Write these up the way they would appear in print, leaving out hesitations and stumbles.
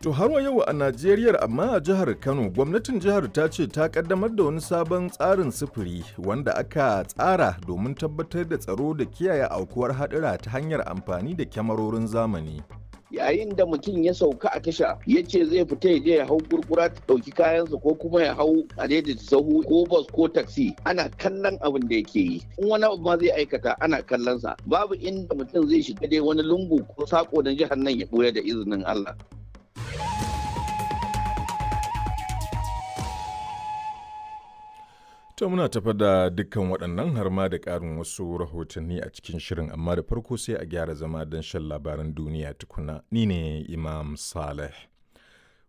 To har wa yau a Najeriya, amma a jihar Kano, gwamnatin jihar ta ce ta kaddamar da wani sabon tsarin sufuri wanda aka tsara domin tabbatar da tsaro da kiyaye aukuwar haɗura ta hanyar amfani da kyamarorin zamani. Yayin da mutum ya sauka a tasha ya ce zai fita ya je ya hau kurkura ta ɗauki kayansa ko kuma ya hau a daidaita sahu ko bus ko taxi, ana kallon abin da yake yi. In wani abu ma zai aikata, ana kallon sa. Babu inda mutum zai shiga dai wani lungu ko sako na jihar nan ya ɓoye, da izinin Allah. To muna tafa da dukkan waɗannan har ma da ƙarin wasu rahotanni a cikin shirin, amma da farko sai a gyara zama don shan labaran duniya tukuna. Ni ne Imam Saleh.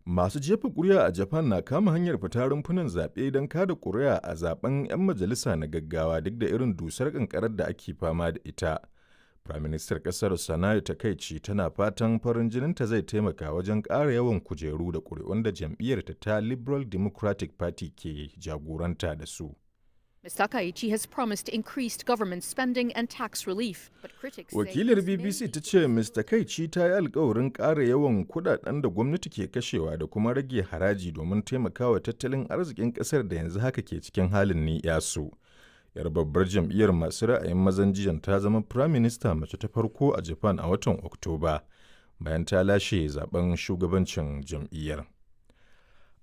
Masu jefa ƙuri'a a Japan na kama hanyar fita rumfunan zaɓe don kada ƙuri'a a zaben 'yan majalisa na gaggawa, duk da irin dusar ƙanƙarar da ake fama da ita. Firaministar ƙasar Sanae Takaici tana fatan farin jininta zai taimaka wajen ƙara yawan kujeru da ƙuri'un da jam'iyyarta ta Liberal Democratic Party ke jagoranta da su. Ms. Takaichi has promised increased government spending and tax relief, but critics say Wakilar this may BBC lead ta to ce Ms. Takaici ta yi alkawarin ƙara yawan kudaden da gwamnati ke kashewa da kuma rage haraji domin taimakawa tattalin arzikin ƙasar da yanzu haka ke cikin halin ni'yasu. Yar babbar jam'iyyar masu ra'ayin mazan jiyan ta zama Prime Minister mace ta farko a Japan a watan Oktoba bayan ta lashe zaben shugabancin jam'iyyar.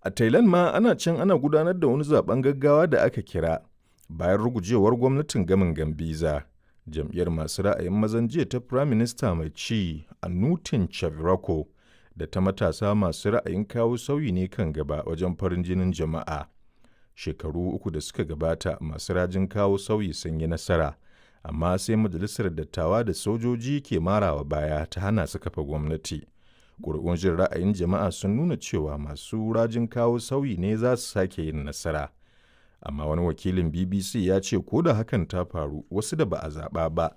A Thailand ma ana can ana gudanar da wani zaben gaggawa da aka kira bayan rugujewar gwamnatin gamin Gambiza. Jam'iyyar masu ra'ayin mazan jiya ta Prime Minister mai ci Anutin Chavirako da ta matasa masu ra'ayin kawo sauyi ne kan gaba wajen farin jinin jama'a. Shekaru 3 da suka gabata, masu rajin kawo sauyi sun yi nasara, amma sai majalisar dattawa da sojoji ke marawa baya ta hana su kafa gwamnati. Ƙuri'un jin ra'ayin jama'a sun nuna cewa masu rajin kawo sauyi ne za su sake yin nasara. Amma wani wakilin BBC ya ce ko da hakan ta faru, wasu da ba a zaɓa ba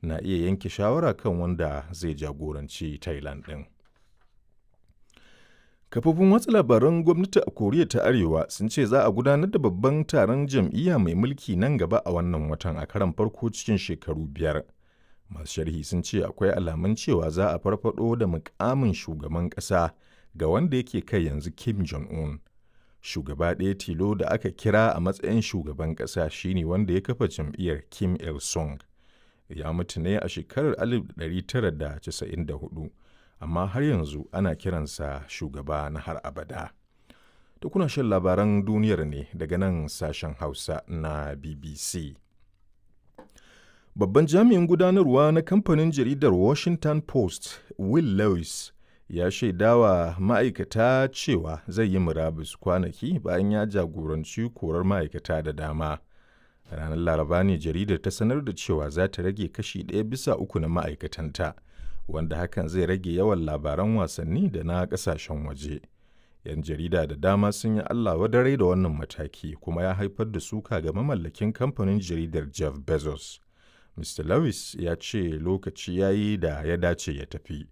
na iya yanke shawara kan wanda zai jagoranci Thailand ɗin. Kafofin watsa labaran gwamnati a Koriya ta Arewa sun ce za a gudanar da babban taron jam'iyya mai mulki nan gaba a wannan watan a karon farko cikin shekaru 5. Masu sharhi sun ce akwai alamun cewa za a farfado da mukamin shugaban ƙasa ga wanda yake kai yanzu, Kim Jong-un. Shugaba ɗaya tilo da aka kira a matsayin shugaban ƙasa shine wanda ya kafa jam'iyyar, Kim Il-sung. Ya mutu ne a shekarar 1994. Amma har yanzu ana kiransa shugaba na har abada. Da kuna shan labaran duniyar ne daga nan sashen Hausa na BBC. Babban jami'in gudanarwa na kamfanin jaridar Washington Post, Will Lewis, ya shaidawa ma'aikata cewa zai yi murabus kwanaki bayan ya jagoranci korar ma'aikata da dama. Ranar Laraba ne jaridar ta sanar da cewa za ta rage kashi 1 bisa 3 na ma'aikatanta, wanda hakan zai rage yawan labaran wasanni da na kasashen waje. 'Yan jarida da dama sun yi Allah wadarai da wannan mataki, kuma ya haifar da suka ga mamallakin kamfanin jaridar, Jeff Bezos. Mr. Lewis ya ce lokaci ya yi da ya dace ya tafi.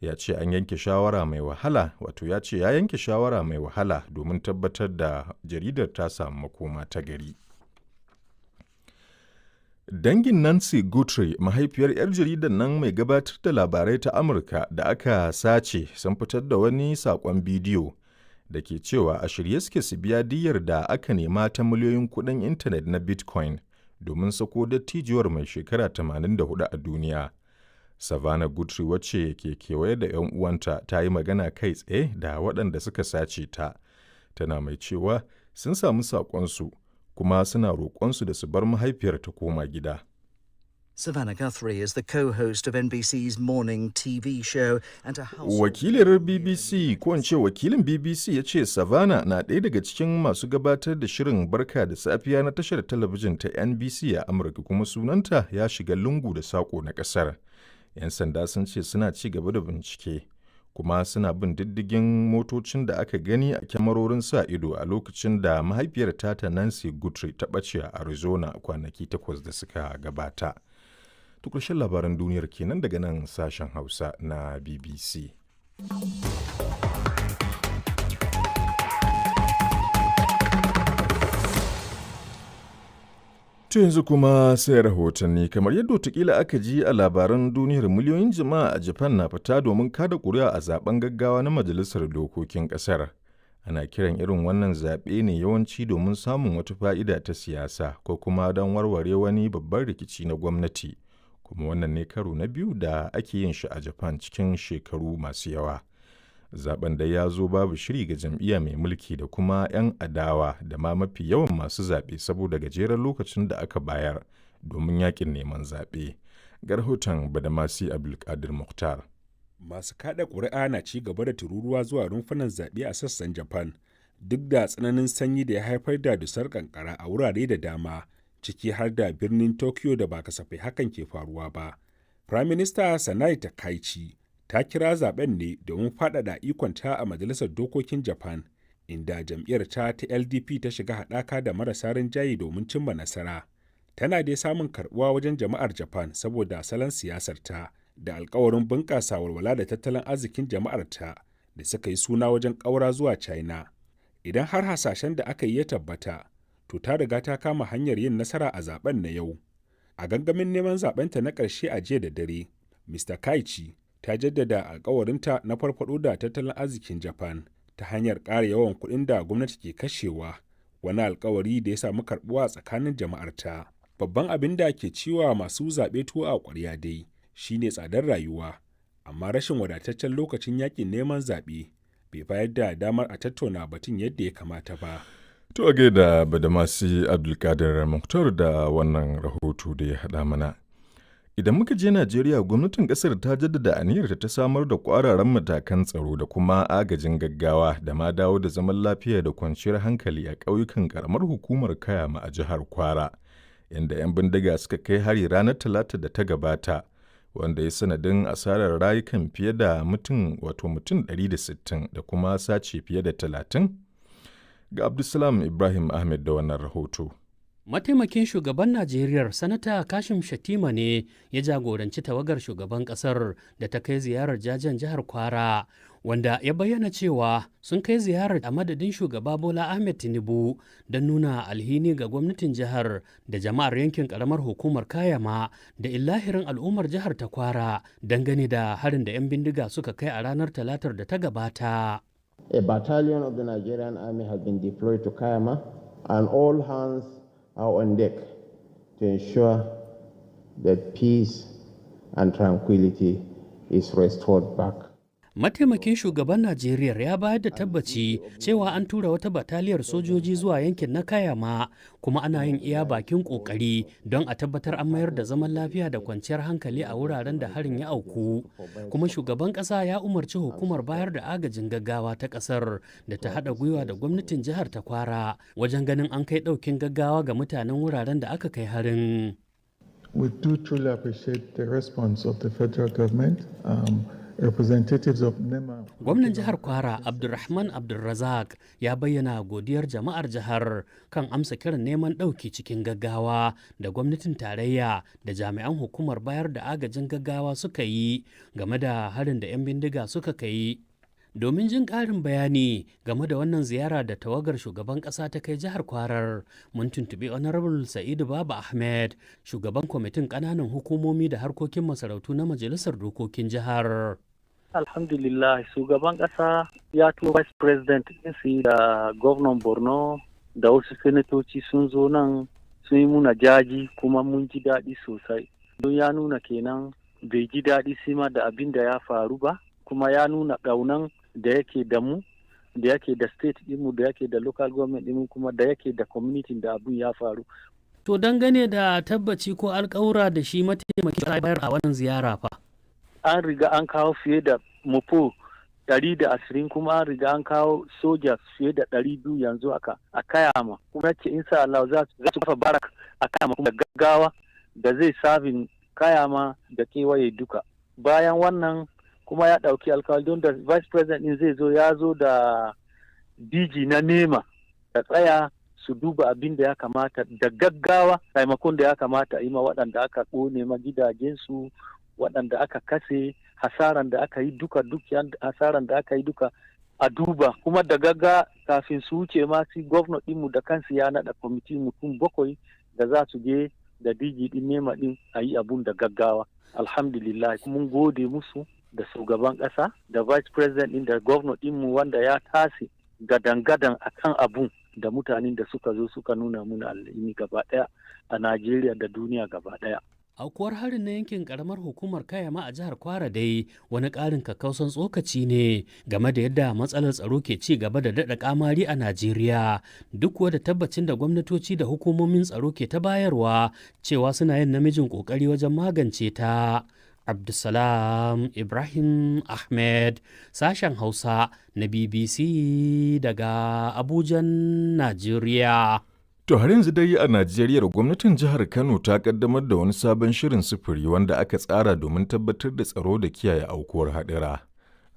Ya ce an yanke shawara mai wahala, wato ya ce ya yanke shawara mai wahala domin tabbatar da jaridar ta samu makoma ta gari. Dangin Nancy Guthrie, mahaifiyar 'yar jaridar nan mai gabatar da labarai ta Amurka da aka sace, sun fitar da wani saƙon bidiyo da ke cewa a shirye suke su biya diyyar da aka nema ta miliyoyin kuɗin intanet na Bitcoin domin sako dattijuwar mai shekara 84 a duniya. Savannah Guthrie, wacce ke kewaye da 'yan uwanta, ta yi magana kai tsaye da waɗanda suka sace ta, tana mai cewa sun samu saƙonsu kuma suna roƙonsu da su bar mahaifiyar ta koma gida. Savannah Guthrie is the co-host of NBC's morning TV show and a household. Wakilar BBC, ko in ce wakilin BBC, ya ce Savannah na ɗaya daga cikin masu gabatar da shirin barka da safiya na tashar talabijin ta NBC a Amurka, kuma sunanta ya shiga lungu da saƙo na ƙasar. 'Yan sanda sun ce suna ci gaba da bincike, kuma suna bin diddigin motocin da aka gani a kyamarorin sa ido a lokacin da mahaifiyar tata, Nancy Guthrie, ta ɓace a Arizona kwanaki 8 da suka gabata. To ƙarshen labaran duniyar kenan daga nan sashen Hausa na BBC. To yanzu kuma sai rahotanni. Kamar yadda watakila aka ji a labaran duniyar, miliyoyin jama'a a Japan na fita domin kada ƙuri'a a zaben gaggawa na majalisar dokokin ƙasar. Ana kiran irin wannan zaɓe ne yawanci domin samun wata fa'ida ta siyasa ko kuma don warware wani babban rikici na gwamnati. Kuma wannan ne karo na biyu da ake yin shi a Japan cikin shekaru masu yawa. Zaben dai ya zo babu shiri ga jam'iyya mai mulki da kuma 'yan adawa da ma mafi yawan masu zaɓe saboda gajeren lokacin da aka bayar domin yakin neman zaɓe. Ga rahoton Badamasi Abdulkadir Mukhtar. Masu kada ƙuri'a na ci gaba da tururuwa zuwa rumfunan zaɓe a sassan Japan duk da tsananin sanyi da ya haifar da dusar kankara a wurare da dama, ciki har da birnin Tokyo da ba kasafai hakan ke faruwa ba. Prime Minister Sanai Takaichi ta kira zaben ne domin faɗaɗa ikonta a Majalisar Dokokin Japan, inda jam'iyyar ta ta LDP ta shiga haɗaka da marasa rinjaye domin cimma nasara. Tana dai samun karɓuwa wajen jama'ar Japan saboda salon siyasarta da alkawarin bunƙasa walwala da tattalin arzikin jama'arta da suka yi suna wajen ƙaura zuwa China. Idan har hasashen da aka yi ya tabbata, to ta riga ta kama hanyar yin nasara a zaben na yau. A gangamin neman zabenta na ƙarshe a jiya da dare, Mr. Kaichi ta jaddada alkawarinta na farfaɗo da tattalin arzikin Japan ta hanyar ƙara yawan kuɗin da gwamnati ke kashewa, wani alkawari da ya samu karɓuwa tsakanin jama'arta. Babban abin da ke ciwa masu zaɓe tuwo a ƙwarya dai shine tsadar rayuwa, amma rashin wadataccen lokacin yakin neman zaɓe bai bayar da damar a tattauna batun yadda ya kamata ba. To a gaida Badamasi Abdulkadir Mukhtar da wannan rahoto da ya haɗa mana. Idan muka je Najeriya, gwamnatin ƙasar ta jaddada aniyarta ta samar da ƙwararan matakan tsaro da kuma agajin gaggawa da ma dawo da zaman lafiya da kwanciyar hankali a ƙauyukan ƙaramar hukumar Kayama a jihar Kwara, inda 'yan bindiga suka kai hari ranar Talata da ta gabata, wanda ya sanadin asarar rayukan fiye da mutum, wato mutum 160, da kuma sace fiye da 30. Ga Abdulsalam Ibrahim Ahmed da wannan rahoto. Mataimakin shugaban Najeriya, Sanata Kashim Shatima ne ya jagoranci tawagar shugaban kasar da ta kai ziyarar jajen jihar Kwara, wanda ya bayyana cewa sun kai ziyarar a madadin shugaba Bola Ahmed Tinubu don nuna alhini ga gwamnatin jihar da jama'ar yankin karamar hukumar Kayama da illahirin al'ummar jihar ta Kwara dangane da harin da 'yan bindiga suka kai a ranar Talatar da ta gabata. A battalion of the Nigerian Army has been deployed to Kayama and all hands are on deck to ensure that peace and tranquility is restored back. Mataimakin shugaban Najeriya ya bayar da tabbaci cewa an tura wata bataliyar sojoji zuwa yankin na Kayama, kuma ana yin iya bakin kokari don a tabbatar an mayar da zaman lafiya da kwanciyar hankali a wuraren da harin ya auku. Kuma shugaban kasa ya umarci hukumar bayar da agajin gaggawa ta kasar da ta haɗa gwiwa da gwamnatin jihar ta Kwara wajen ganin an kai ɗaukin gaggawa ga mutanen wuraren da aka kai harin. We do truly appreciate the response of the federal government. Representatives of NEMA. Gwamnan jihar Kwara, Abdulrahman Abdulrazak, ya bayyana godiyar jama'ar jihar kan amsa kiran neman ɗauki cikin gaggawa da gwamnatin tarayya da jami'an hukumar bayar da agajin gaggawa suka yi game da harin da 'yan bindiga suka kai. Domin jin ƙarin bayani game da wannan ziyara da tawagar shugaban ƙasa ta kai jihar Kwarar, mun tuntuɓi Honorable Sa'idu Baba Ahmed, shugaban kwamitin ƙananan hukumomi da harkokin masarautu na Majalisar Dokokin Jihar. Alhamdulillah, shugaban ƙasa ya turo vice president ɗinsu da gwamnan Borno da wasu senatoci, sun zo nan sun yi muna jaji, kuma mun ji daɗi sosai. Don ya nuna kenan bai ji daɗi sima da abin da ya faru ba, kuma ya nuna ƙaunan da yake da mu, da yake da state ɗinmu, da yake da local government ɗinmu, kuma da yake da community da abin ya faru. To, dangane da tabbaci ko alƙawura da shi mataimakin bayar a wannan ziyara fa? An riga an kawo fiye da mofo 120, kuma an riga an kawo soja fiye da 200 yanzu aka a Kayama, kuma ce insha Allah za su kafa barak a Kayama kuma gaggawa da zai sabin Kayama da kewaye duka. Bayan wannan kuma ya ɗauki alkawari, don da vice president din zai zo, ya zo da DG na NEMA da tsaya su duba abin da ya kamata da gaggawa, taimakon da ya kamata a yi ma waɗanda aka ƙone ma gidajensu, waɗanda aka kase, hasaran da aka yi duka, duk hasaran da aka yi duka a duba kuma da gagga kafin su wuce ma. Su gwamna ɗinmu da kansu ya naɗa kwamiti mutum bakwai. da za su je da DG din nema din a yi abun da gaggawa. Alhamdulillah, mun gode musu da shugaban kasa da vice president din da governor dinmu wanda ya tasi gadan-gadan akan abun da mutanen da suka zo suka nuna muna alhini gaba daya a Najeriya da duniya gaba daya. Aukuwar harin na yankin karamar hukumar Kayama a jihar Kwara dai wani ƙarin kakkausan tsokaci ne game da yadda matsalar tsaro ke ci gaba da daɗa kamari a Najeriya, duk kuwa da tabbacin da gwamnatoci da hukumomin tsaro ke ta bayarwa cewa suna yin namijin ƙoƙari wajen magance ta. Abdulsalam Ibrahim Ahmed, sashen Hausa na BBC daga Abujan, Najeriya. To har yanzu dai a Najeriya, gwamnatin jihar Kano ta kaddamar da wani sabon shirin sufuri wanda aka tsara domin tabbatar da tsaro da kiyaye aukuwar haɗura.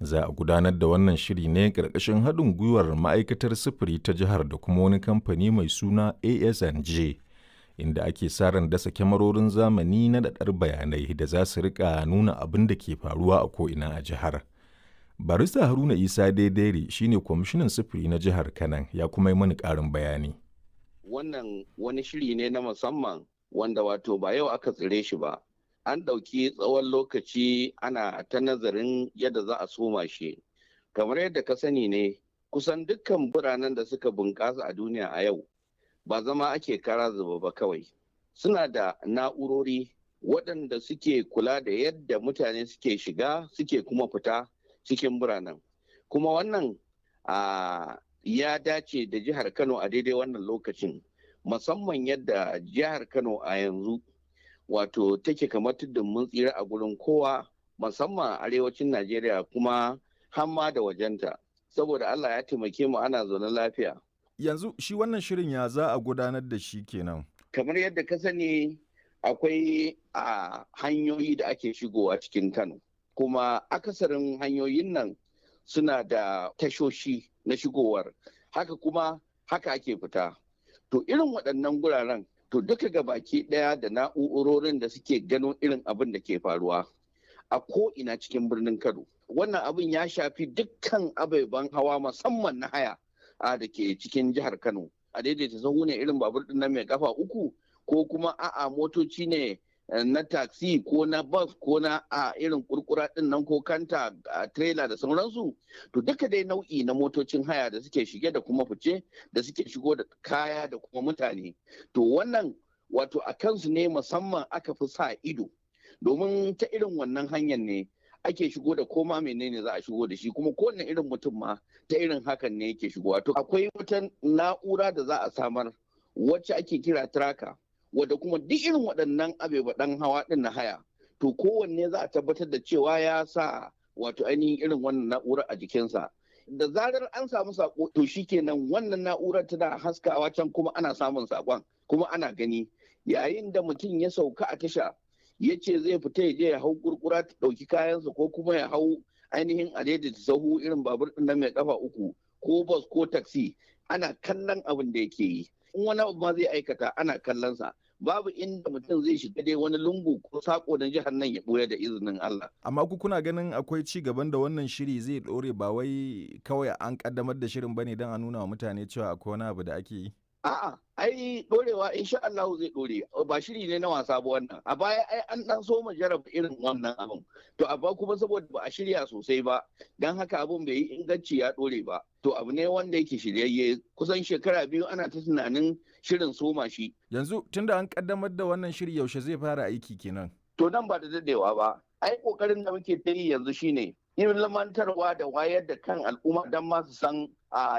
Za a gudanar da wannan shiri ne ƙarƙashin haɗin gwiwar ma'aikatar sufuri ta jihar da kuma wani kamfani mai suna ASNJ, inda ake sa ran dasa kyamarorin zamani na daɗar bayanai da za su riƙa nuna abin da ke faruwa a ko'ina a jihar. Barista Haruna Isa Daidere shine kwamishinan sufuri na jihar Kanan, ya kuma yi mani ƙarin bayani. Wannan wani shiri ne na musamman wanda wato ba yau aka tsire shi ba. An ɗauki tsawon lokaci ana ta nazarin yadda za a soma shi. Kamar yadda ka sani ne, kusan dukkan biranen da suka bunƙasa a duniya a yau ba zama ake kara zuba ba kawai. Suna da na'urori waɗanda suke kula da yadda mutane suke shiga suke kuma fita cikin biranen. Kuma wannan ya dace da jihar Kano a daidai wannan lokacin, musamman yadda jihar Kano a yanzu wato take kamar tudun mun tsira a gurin kowa, musamman a arewacin Najeriya kuma hamma da wajenta, saboda Allah ya taimake mu ana zaune lafiya. Yanzu shi wannan shirin ya za a gudanar da shi kenan? Kamar yadda ka sani, akwai a hanyoyi da ake shigowa cikin Kano, kuma akasarin hanyoyin nan suna da tashoshi na shigowar, haka kuma haka ake fita. To irin waɗannan guraren, to duka ga baki ɗaya da na'urorin da suke gano irin abin da ke faruwa a ko'ina cikin birnin Kano. Wannan abin ya shafi dukkan ababen hawa, musamman na haya a da ke cikin jihar Kano. A daidaita sahu ne irin babur ɗin nan mai kafa uku, ko kuma a'a motoci ne na taxi ko na bus ko na a irin kurkura din nan ko kanta a trailer da sauransu. To duka dai nau'i na motocin haya da suke shige da kuma fice, da suke shigo da kaya da kuma mutane, to wannan wato a kansu ne musamman aka fi sa ido, domin ta irin wannan hanyar ne ake shigo da koma menene za a shigo da shi, kuma kowane irin mutum ma ta irin hakan ne yake shigowa. To akwai wata na'ura da za a samar wacce ake kira tracker, wadda kuma duk irin waɗannan abebaɗan hawa ɗin na haya, to kowanne za a tabbatar da cewa ya sa wato ainihin irin wannan na'urar a jikinsa. Da zarar an samu sako, to shikenan, wannan na'urar tana haskawa can, kuma ana samun sakon kuma ana gani. Yayin da mutum ya sauka a tasha ya ce zai fita ya je ya hau kurkura ta ɗauki kayansa, ko kuma ya hau ainihin a daidaita sahu irin babur ɗin nan mai kafa uku ko bus ko taxi, ana kallon abin da yake yi. In wani abu ma zai aikata, ana kallon sa. Babu inda mutum zai shiga dai wani lungu ko sako na jihar nan ya buya, da izinin Allah. Amma ku kuna ganin akwai ci gaban da wannan shiri zai dore, ba wai kawai an kaddamar da shirin bane don a nuna wa mutane cewa akwai wani abu da ake yi? A'a, ai dorewa insha Allah zai dore, ba shiri ne na wasa ba wannan. A baya ai an dan so mu jarraba irin wannan abin. To amma kuma saboda ba a shirya sosai ba, dan haka abin bai yi inganci ya dore ba. To abu ne wanda yake shiryayye, kusan shekara 2 ana ta tunanin shirin soma shi. Yanzu tunda an kaddamar da wannan shiri, yaushe zai fara aiki kenan? To nan ba da dadewa ba. Ai kokarin da muke ta yi yanzu shine ilmantarwa da wayar da kan al'umma don ma su san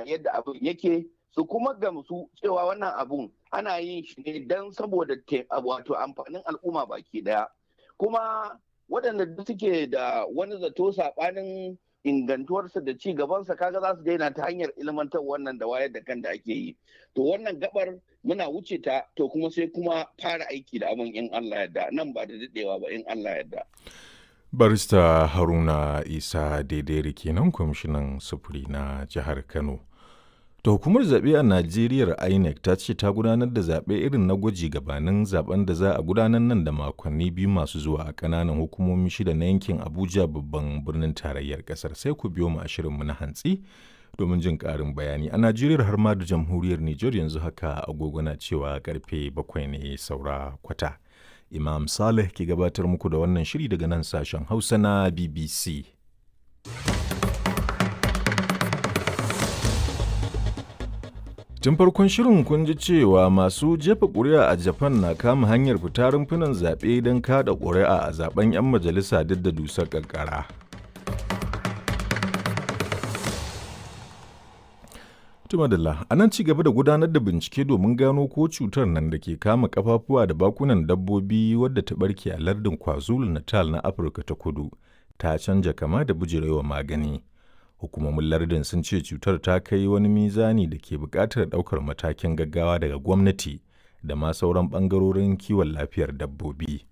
yadda abin yake, su kuma gamsu cewa wannan abun ana yin shi ne don saboda wato amfanin al'umma baki daya. Kuma waɗanda duk suke da wani zato saɓanin ingantuwarsa da ci gabansa, kaga za su daina ta hanyar ilmantar wannan da wayar da kan da ake yi. To wannan gabar muna wuce ta, to kuma sai kuma fara aiki da abin in Allah yarda, nan ba da daɗewa ba in Allah yarda. Barista Haruna Isa Daidai kenan, kwamishinan sufuri na jihar Kano. Ta hukumar zaɓe a Najeriya INEC ta ce ta gudanar da zaɓe irin na gwaji gabanin zaben da za a gudanar nan da makonni 2 masu zuwa a ƙananan hukumomi shida na yankin Abuja, babban birnin tarayyar ƙasar. Sai ku biyo mu a shirinmu na hantsi. Domin jin ƙarin bayani a Najeriya har ma da jamhuriyar Nijar yanzu haka agogo na cewa karfe 7 ne saura kwata. Imam Saleh ke gabatar muku da wannan shiri daga nan sashen Hausa na BBC. Tun farkon shirin kun ji cewa masu jefa ƙuri'a a Japan na kama hanyar fita rumfunan zaɓe don kada ƙuri'a a zaben 'yan majalisa duk da dusar ƙanƙara. Tumadalla, a nan ci gaba da gudanar da bincike domin gano ko cutar nan da ke kama kafafuwa da bakunan dabbobi wadda ta barke a lardin KwaZulu-Natal na Afirka ta Kudu ta canja kama da bijirewa magani. Hukumomin lardin sun ce cutar ta kai wani mizani da ke buƙatar ɗaukar matakin gaggawa daga gwamnati da ma sauran ɓangarorin kiwon lafiyar dabbobi.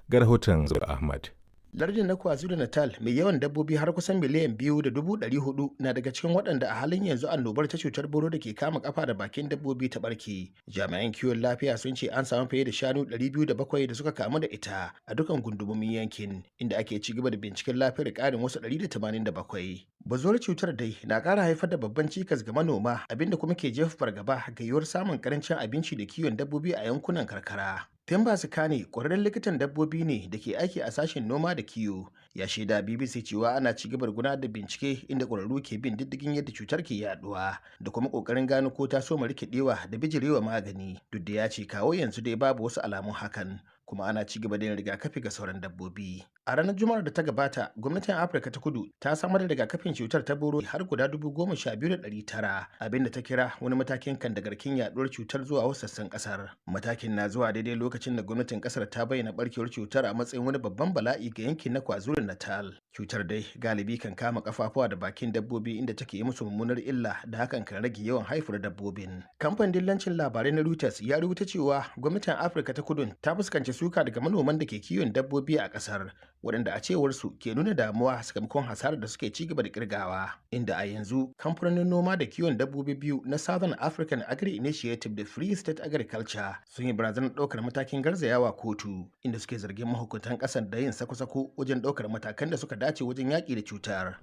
Ga rahoton Zubair Ahmad. Lardin na KwaZulu-Natal mai yawan dabbobi har kusan miliyan 2.400 na daga cikin waɗanda a halin yanzu annobar ta cutar boro da ke kama kafa da bakin dabbobi ta barke. Jami'an kiwon lafiya sun ce an samu fiye da shanu 207 da suka kamu da ita a dukkan gundumomin yankin, inda ake ci gaba da binciken lafiyar ƙarin wasu 187. Bazuwar cutar dai na ƙara haifar da babban cikas ga manoma, abinda kuma ke jefa fargaba ga yiwuwar samun ƙarancin abinci da kiwon dabbobi a yankunan karkara. Temba Sikane ƙwararren likitan dabbobi ne da ke aiki a sashen noma da kiwo. Ya shaida BBC cewa ana ci gaba da gudanar da bincike inda ƙwararru ke bin diddigin yadda cutar ke yaduwa da kuma ƙoƙarin gano ko ta soma rikidewa da bijirewa magani. Duk da ya ce kawo yanzu dai babu wasu alamun hakan, kuma ana ci gaba da yin rigakafi ga sauran dabbobi. A ranar Juma'ar da ta gabata, gwamnatin Afirka ta Kudu ta samar da rigakafin cutar ta boro har guda 12,900, abinda ta kira wani matakin kandagarkin yaduwar cutar zuwa wasu sassan kasar. Matakin na zuwa daidai lokacin da gwamnatin kasar ta bayyana barkewar cutar a matsayin wani babban bala'i ga yankin na KwaZulu Natal. Cutar dai galibi kan kama kafafuwa da bakin dabbobi, inda take yi musu mummunar illa da hakan kan rage yawan haifar dabbobin. Kamfanin dillancin labarai na Reuters ya rubuta cewa gwamnatin Afirka ta Kudu ta fuskanci suka daga manoman da ke kiwon dabbobi a kasar, waɗanda a cewar su ke nuna damuwa sakamakon hasarar da suke ci gaba da kirgawa, inda a yanzu kamfanonin noma da kiwon dabbobi biyu na Southern African Agri Initiative da Free State Agriculture sun yi barazanar ɗaukar matakin garzayawa kotu, inda suke zargin mahukuntan ƙasar da yin sako-sako wajen ɗaukar matakan da suka dace wajen yaƙi da cutar.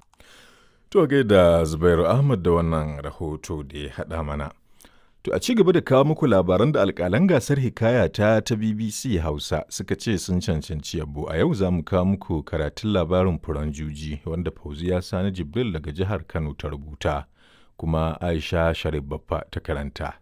To gaida Zubairu Ahmad da wannan rahoto da ya haɗa mana. To a ci gaba da kawo muku labaran da alƙalan gasar hikaya ta BBC Hausa suka ce sun cancanci yabo. A yau za mu kawo muku karatun labarin furen juji wanda Fauziya Sani Jibril daga jihar Kano ta rubuta, kuma Aisha Sharif Baffa ta karanta.